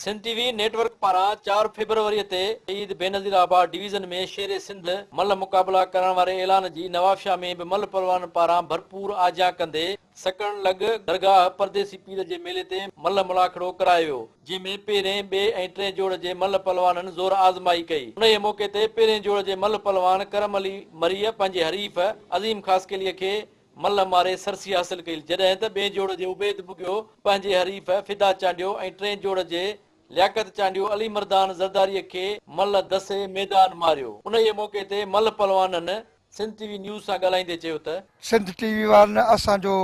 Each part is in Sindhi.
سنڌ ٽي وي نيٽ ورڪ پاران چار فيبروري تي شهيد بينظير آباد ڊويزن ۾ شير سنڌ ملهه مقابلا ڪرڻ واري اعلان جي نوابشاهه ۾ به ملهه پهلوانن پاران ڀرپور آجيان ڪندي سڪرنڊ لڳ درگاهه پرديسي پير جي ميلي تي ملهه ملاکڙو ڪرايو ويو، جنهن ۾ پهرين، ٻئي ۽ ٽئين جوڙ جي ملهه پهلوانن زور آزمائي ڪئي. انهيء موقعي تي پهرين جوڙ جي ملهه پهلوان ڪرم علي مريء پنهنجي حريف عظيم خاصخيليء کي ملهه ماري سرسي حاصل ڪئي، جڏهن ته ٻئين جوڙ جي عبيد ٻگهيو پنهنجي حريف فدا چانڊيو ۽ ٽئين جوڙ جي لياقت چانڊيو علي مردان زرداريء کي ملهه دسي ميدان ماريو. انهيء موقعي تي ملهه پهلوانن سنڌ ٽي وي نيوز سان ڳالهائيندي چيو ته. سنڌ ٽي وي وارن اسان جو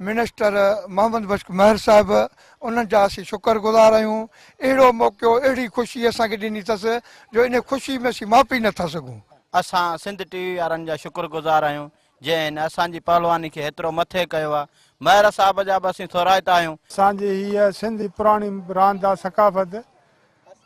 منسٽر محمد بخش مهر صاحب انهن جا اسين شڪر گذار آهيون اهڙو موقعو اهڙي خوشي اسان کي ڏني اٿس جو انهي خوشي ۾ اسين ماپي نه ٿا سگهون. اسان سنڌ ٽي وي وارن جا شڪر گذار آهيون جنهن هن اسان جي پهلواني کي هيترو مٿي ڪيو آ. مهر صاحب جا به اسين ٿورائتا آهيون. اسان جي هيء سنڌ جي پراڻي راند آ ثقافت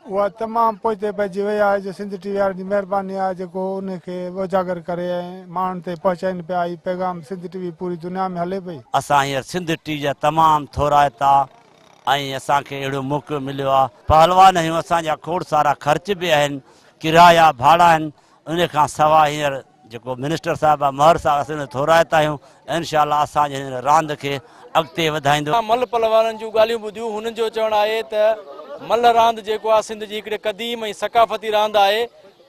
اها تمام پوئتي پئجي وئي آهي جو سنڌ ٽي وي وارن جي مهرباني آهي جيڪو ان کي اجاگر ڪري ۽ ماڻهن تائين پهچائين پيا هي پيغام سنڌ ٽي وي پوري دنيا ۾ هلي پئي. اسان هينئر سنڌ ٽي وي جا تمام ٿورائتا ۽ اسان کي اهڙو موقعو مليو آ. پهلوان آهيون اسان جا کوڙ سارا خرچ به آهن ڪرايا ڀاڙا آهن ان کان سواء هينئر جيڪو منسٽر صاحب آ مهر صاحب اسين ان جا ٿورائتا آهيون انشاء الله اسان جي هن راند کي اڳتي وڌائيندو. ملهه پهلوانن جون ڳالهيون ٻڌيون هنن جو چوڻ آهي ته ملهه راند جيڪو آ سنڌ جي هڪڙي قديم ۽ ثقافتي راند آهي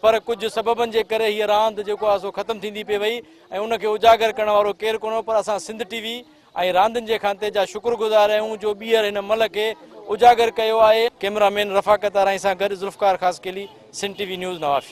پر ڪجهه سببن جي ڪري هيء راند جيڪو آ سو ختم ٿيندي پئي وئي ۽ ان کي اجاگر ڪرڻ وارو ڪير ڪونه هو پر اسان سنڌ ٽي وي ۽ راندين جي کاتي جا شڪر گذار آهيون جو ٻيهر هن ملهه کي اجاگر ڪيو آهي. ڪئميرا مين رفاقت آرائين سان گڏ Zulfiqar Khaskheli, Sindh T V news, Nawabshah.